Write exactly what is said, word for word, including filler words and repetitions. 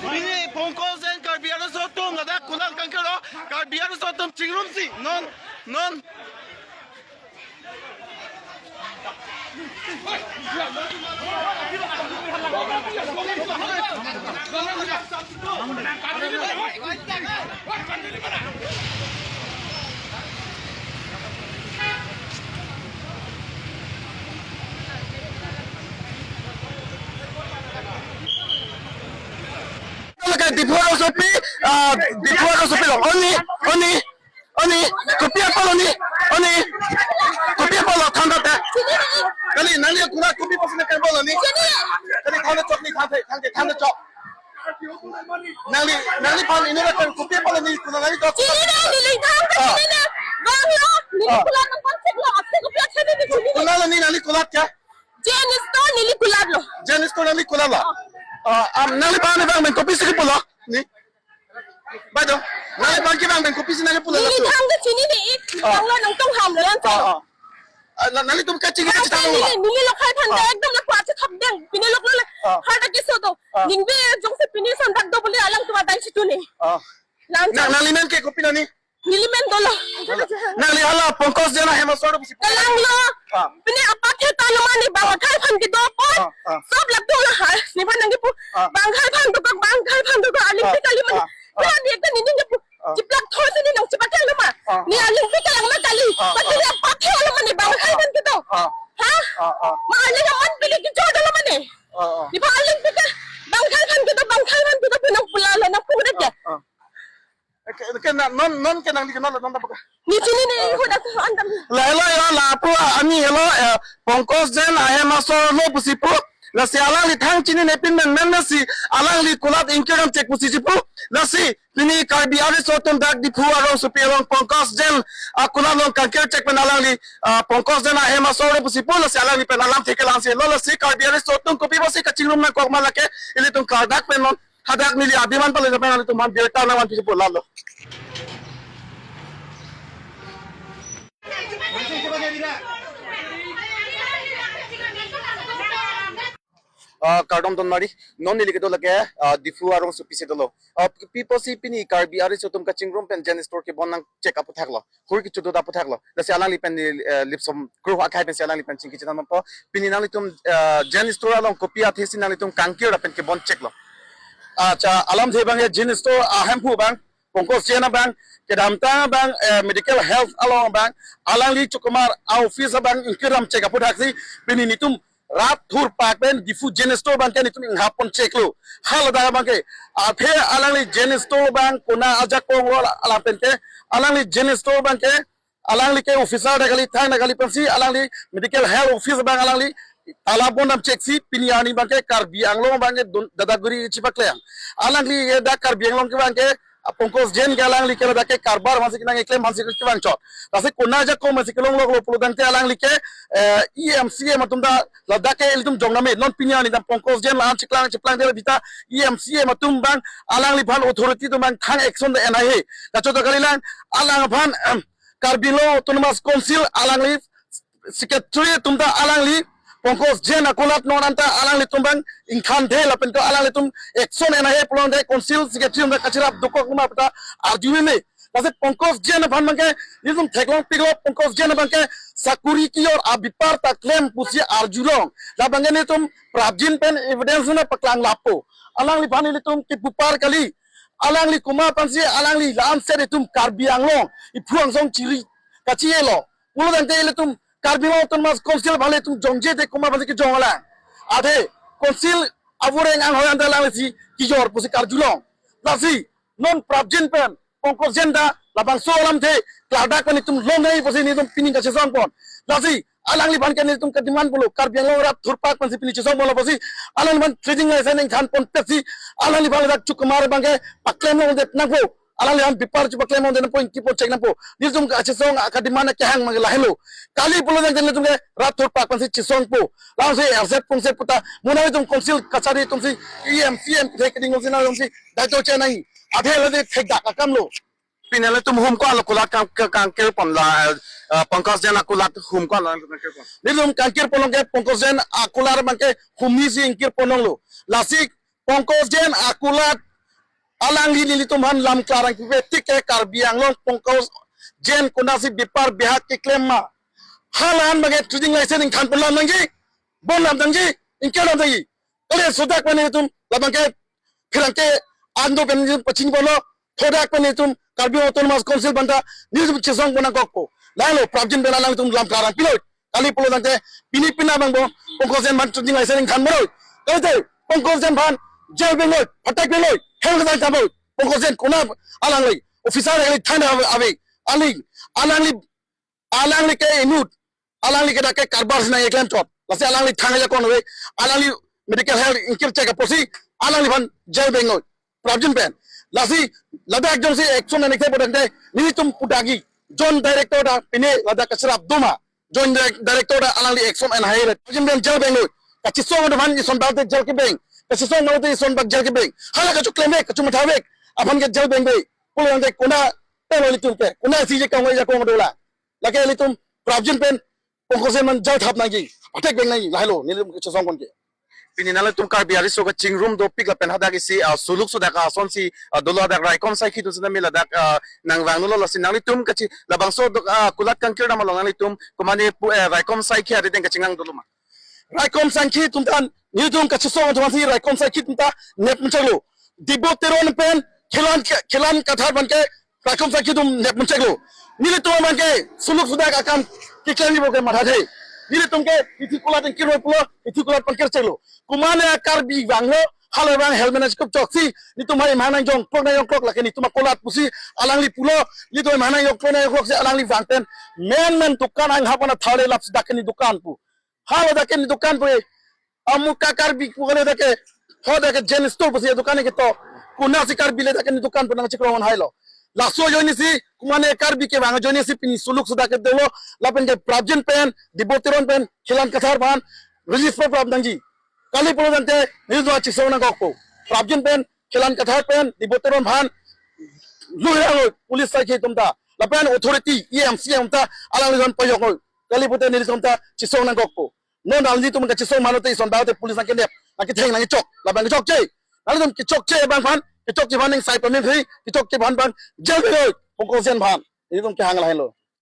Pini Pankaj Jain Karbi Riso Atum ladak kulat kangkir lo, Karbi Riso Atum chingrumsi non, non. Lake Diphu arongsopi, ah, Diphu arongsopi lo. Oni, oni, oni, kopi apot lo ni, oni, kopi apot lo, than tha te. Kali, nangli kulat kopi apotsi nangkebol lo ni. Kali, than chok ni, than, than, than chok. Nangli, nangliphan inut atum kopi apot lo ni, kulat nangli dok. Chini ne, neli thang ke Ah. chini ne. Bang lo, neli Ah. kulat nangkon chek lo, aphi kopi akhai ne chini ne. Kulat lo ni, nangli kulat ke? Jain Store neli kulat lo. Jain Store nangli kulat lo. Ah, am, nangliphan ni bang pen kopisi kepu lo ni. Baideo, nangliphan ke bang pen kopisi nangkepu lo Neli laso. thang ke chini ne ik. Ah. Bang lo nangtum ham lo yan Ah, sa. ah. Ah, na, nanglitum kachingki Bang kachithang lo neli, ma? neli lokhai than Ah. de ekdom la kwat chethap deng. Pine lok lo le. Ah. Har ta keso do. Ah. Ningve jongsi pine son bak do bole alangtum adai chitu ne. Ah. Lang Nang, sa. nangli men ke kopi lo ni? Neli men dolo. Nangli hala Pankaj Jain ahem asor pusi. Kalang lo. Ah. Pine apathe ta lo mane bang Ah. akhai phan kedo apot. Ah, ah. Sob latum lo ha. Nephan nangkepu. Ah. Bang akhai phan dokok, bang akhai phan dokok. Aling Ah, pi kali mane. ah, ah. Pura ni ekta nini nangkepu. Ah. Chiplak thor si ne nangchipathek lo ma. Ah, Ni ah. aling pi kalang ma kali. Ah, Pati ah. ni apathe lo mane bang akhai Ah, phan kedo. ah. Ha? Ah, ah. Ma aling aman pili kejor dolo mane. Ah, ah. Nephan aling pi ke bang akhai phan kedo, bang akhai phan kedo pu nangpu la lo, nangpu ret ke. Ah, ah. Ke, ke na, non, non ke nangli ke non, non ta baka. Ni chini ne, Ah. iho dak an dam. La, la, la, lapu, ani helo, eh, Pankaj Jain ahem asor lo pusi pu. Lasi alangli thang chinine pin men men lasi alangli kulat ingkir dam chek pusi chipu. Lasi pini Karbi Riso Atum dak Diphu arongsopi along Pankaj Jain akulat along kangkir chek pen alangli, ah, Pankaj Jain ahem asor lo pusi pu. Lasi alangli pen alamthe kelang si lo. Lasi Karbi Riso Atum kopi apotsi kachingrum nangkok ma lake ilitum klardak pen non. Hadak neli abiman pale japan nelitum han birta nangvan pisi pu lalo. Ah, kardom donmari, non neli kedo lake, ah, Diphu arongsopi si dolo. Ah, pi apotsi pini Karbi Riso Atum kachingrum pen Jain Store kebon nangchek aphuthak lo. Hur kecho do aphuthak lo. Lasi alangli pen ni, eh, lipsom kru akhai pensi alangli pen chingki chethan po. Pini nanglitum, eh, Jain Store along kopi athesi nanglitum kangkir lapen kebon chek lo. Acha, alamthe abang ya Jain Store ahemphu abang, Pankaj Jain abang, kedamtang abang, eh, medical health along abang, alangli chukumar a-office abang ingkir dam chek aphuthaksi, pini nelitum rat thurpak pen Diphu Jain Store abang ke nelitum inghap pon chek lo. Haladak abang ke, athe alangli Jain Store abang kona ajakong lo alam pen ke, alangli Jain Store abang ke, alangli ke officer ta kali, thang ta kali pensi, alangli medical health office abang alangli tala bon dam cheksi, pini arni abang ke Karbi Anglong abang ke don, dadaguri chipaklem. Alangli ke dak Karbi Anglong ke abang ke, ah, Pankaj Jain ke alangli ke ladak ke karbar aphansi kenang, keklem aphansi kevang chot. Lasi kona ajakong aphansi kelong lok lo pulo tangte alangli ke, eh, E M C M atum ta ladak ke ilitum jong name, non pini arni dam Pankaj Jain la-an chiklang chiplang de la bita E M C M atum abang, alangliphan authority atum abang thang action ta en ahe. Laso ta kalilang, alangphan, em, Karbi Anglong Autonomous Council alangli secretary atum ta alangli Pankaj Jain akulat non anta alanglitum abang ingthanthe lapen ke alanglitum action en ahe pulo tangte council secretary atum ta kachirap dokok ma pu ta arjumeme. Lasi Pankaj Jain aphan abang ke, nelitum theklong piklo Pankaj Jain abang ke sakuri ki-or abepar ta klem pusi arjulong. La abang ke nelitum prapjin pen evidence na paklang lapo. Alangliphan nelitum kepupar kali. Alangli komat aphansi alangli lamset itum Karbi Anglong iphu angsong chiri kachi-e lo. Pulo tangte ilitum Karbi Anglong Autonomous Council aphan ilitum jongje te komat aphansi kejong alang. Athe council avoreng anghoi anta alanglisi ki-or pusi karjulong. Lasi non prapjin pen Pankaj Jain ta labangso alamthe klardak pen itum longnei pusi nelitum pining kachesong pon. Lasi alangliphan ke nelitum kedemand pulo, Karbi Anglong rat thurpak pensi pini chesong pon lo pusi, alangliphan trading license ingthan ponpetsi alangliphan ladak chukumar abang ke paklem longdet nangpo. Alangli aphan bepar chupaklem nangpo, ingkipon chek nangpo. Nelitum kachesong akademik akehang abang lahelo. Kali pulo tangte nelitum ke rat thurpak pensi chesongpo. Langsung erset pungset puta. Muna nelitum council kachari atumsi, E M, C M, thek keding atumsi, nelitumsi daito chenai. Athe lade thekdak akamlo. Pini nelitum hum ko-an lo kulat kang, kang, kangkirpon la, eh, Pankaj Jain akulat hum ko-an lo kangkirpon. Nelitum kangkirpon ke Pankaj Jain akulat abang ke humnisi ingkirpon longlo. Lasi Pankaj Jain akulat alangli nelitum aphan lam klarang pipe tik ke Karbi Anglong Pankaj Jain konatsi bepar bihak keklem ma. Hala-an abang ke trading license ingthanpon lam nangji, bon lam nangji, ingkir lam nangji. Kali sudak pen nelitum labang ke pherangke ando pen nelitum pachingponlo, thodak pen nelitum Karbi Autonomous Council aphanta nelitum chesongpon nangkokpo. Lahelo, prapjin pen alanglitum lam klarang pilo. Kali pulo tangte pini pina abang bo Pankaj Jain aphan trading license ingthan boro. Kalite Pankaj Jain aphan jail benglo, phatek benglo, hell kachai tabo. Pankaj Jain konat alangli officer, alangli thana ave, alangli, alangli, alangli ke inut, alangli ke dak ke karbar si nangklemchot. Lasi alangli thang ajakong ave, alangli medical health ingkir chek apotsi alangliphan jail benglo. Prapjin pen. Lasi ladak jongsi action nangkle putangte nelitum pudagi. Joint director ta pine ladak kacherap doma. Joint direct-, director ta alangli action en hai ret. Prapjin pen jail benglo. Kachesong atum aphan ison bak te jail kebeng. Kachesong atum aphan ison bak jail kebeng. Hala kachoklem vek, kachomatha vek aphan ke jail bengbe. Pulo tangte konat telo nelitum ke, konatsi je kang ajakong dolang. Lake nelitum prapjin pen Pankaj Jain aphan jail thap nangji, phatek beng nangji, lahelo nelitum kachesongpon ke. Pini nanglitum Karbi ariso kachingrum dopik lapen hadak isi, ah, suluk sudak asonsi, ah, dolo, hadak raikom saikhi atum sitame ladak, ah, nangvanglo, lasi nanglitum kachi labangso do, ah, kulat kangkir dam along nanglitum komatne pu, eh, raikom saikhi arideng kachingang dolo ma? Raikom saikhi atum ta, nelitum kachesong atum aphansi raikom saikhi atum ta nepmuchotlo. Dibo Teron pen Khilan, Khilan Kathar aphan ke raikom saikhi atum nepmuchotlo. Nelitum abang ke suluk sudak akam keklemji pu ke mathathe. Nelitum ke ithi kulat ingkir pulo, ithi kulat pangkir cheklo. Komatne Karbi vanglo, hala vang helmet na chikup choksi, nelitum hai mane jongklok na jongklok, lake nelitum akulat pusi alangli pulo, nelitum mane jongklok na jongklok si alangli vang pen, men men dukan ang hapon athale lap si dak ke ne dukan pu. Hala dak ke ne dukan pu. Amuka Karbi pu kali dak ke. Ho dak ke Jain store pusi dukan ke to. Konatsi Karbi le dak ke ne dukan pu nangchekrohon hailo. Laso ajoinesi, komatne Karbi kevang ajoinesi pini suluk sudak ke dolo, lapen ke prapjin pen, Dibo Teron pen, Khilan Kathar aphan, release prap prap nangji. Kali pulo tangte, nelitum chesong nangkokpo. Prapjin pen, Khilan Kathar pen, Dibo Teron aphan, luhirang lo, police saikhi atum ta. Lapen authority, E M, C M ta, alangliphan pajoklo. Kali pute nelitum ta chesong nangkokpo. Non nanglitum kachesong manote ison baote police nangkenep, nangketheng nangkechok, labang kechokche. Nanglitum kechokche abang aphan, kechokche aphan ning sai pamim thei, kechokche aphan abang jail benglo, Pankaj Jain aphan. Nelitum kehang lahelo.